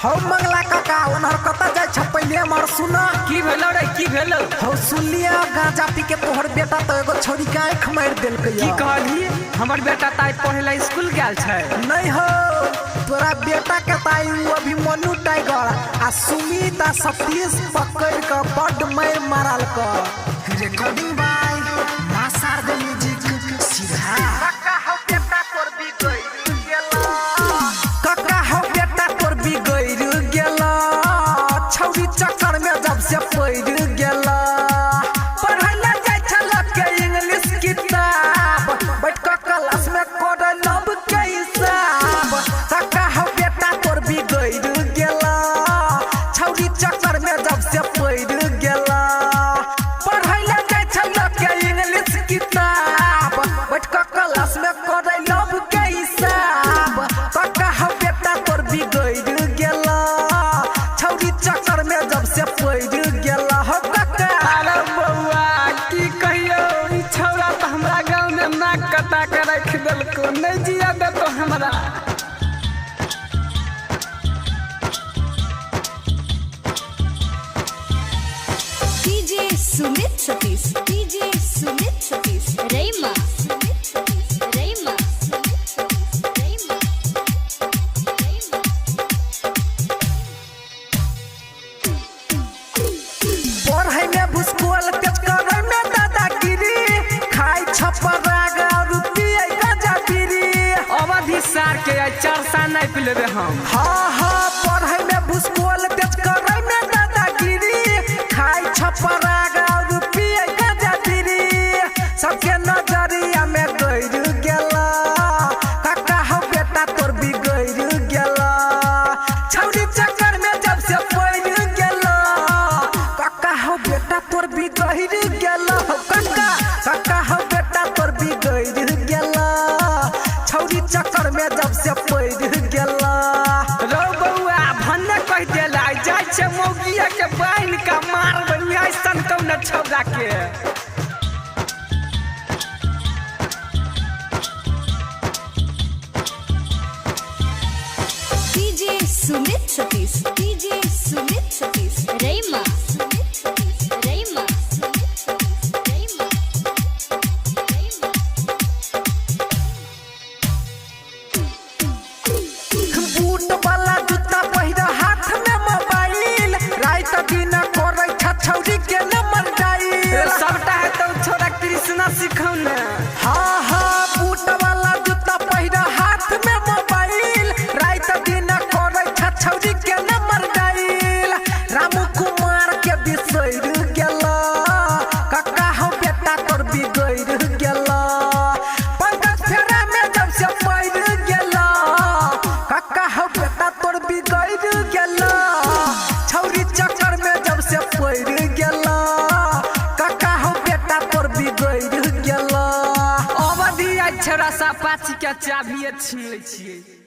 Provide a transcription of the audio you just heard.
हौ मंगला काका ओनहर कतऽ जाइ छ पहिले हमर सुन। की भेलो रे, की भेलो? हौ सुनलियै, गांजा पी के तोहर बेटा तऽ एगो छौरी के आँखि मारि देलकै। की कहली? हमर बेटा ताई पढ़े ला स्कूल गेल छै। नहीं हो, तोरा बेटा के ताई उ अभिमन्यु टाइगर आ सुमित आ सतीश पकड़ के बड मार मारल क। रिकॉर्डिंग बाय मां शारदा म्यूजिक सीधा। काका हौ बेटा तोर बिगड़ गेला, काका हौ बेटा तोर बिगड़ गेला, छौरी चक्कर में जब से पड़ गेला। पढ़ै ला जाइ छल के इंग्लिश किताब, बैठ कऽ क्लास में कर लब के हिसाब। काका हौ बेटा तोर बिगड़ गेला, छौरी चक्कर में जब से पड़ गेला। पढ़ै ला जाइ छल के इंग्लिश किताब, बैठ कऽ क्लास में कर लब के हिसाब। काका हौ बेटा तोर बिगड़ गेला, छौरी चक्कर में जब से पड़ गेला। हो काका। अरे बउआ, की कहियो, ई छौरा तऽ हमरा गाँव में नाक कटा के राखि देलको, नहीं जिया देतो हमरा। DJ Sumit Satish, DJ Sumit Satish, Rayma, Sumit Satish, Rayma, Sumit Satish, Rayma, Rayma. पढ़ै में भुसकोल तेज करै में दादागिरी, खाइ छपराग और पियै गांजा बीड़ी। अवधि सार के आई चरसा नहीं पिलेबे हम। हाँ हाँ, पढ़ै में भुसकोल तेज करै में दादागिरी, खाइ छपराग और पियै गांजा बीड़ी। सबके नजरिया में गैर गेला, काका हौ बेटा तोर बिगड़ गेला, छौरी चक्कर में जब से पड़ गेला। काका हौ बेटा तोर बिगड़ गेला, हौ काका, काका हौ बेटा तोर बिगड़ गेला, छौरी चक्कर में जब से पड़ गेला। रौ बउआ, भन्ने कह देला, जाइ छै मौगिया के बान्हि के मारबै ऐसन कौन छौरा के। DJ Sumit Satish, DJ Sumit Satish, Rayma, Sumit Satish, Rayma, Sumit Satish, Rayma, Rayma. Boot वाला जूता पहिर हाथ में मोबाइल, रात दिन करै छ छौरी के नंबर डायल। सबटा है तो छोरा कृष्णा सिखौ ने। हाँ हाँ, बूट वाला जूता पहिर हाथ में मोबाइल, रात दिन करै छ छौरी के नंबर डायल। रामू कुमार के बिसैर गेला, काका हौ बेटा तोर बिगड़ गेला, पंकज फेरा में जब से पड़ गेला। काका हौ बेटा तोर बिगड़ गेला, छौरी चक्कर में जब से पड़ गेला। काका हौ बेटा तोर बिगड़ गेला। अवधि आई छोरा सा पाची के चाभी छीन लै छियै।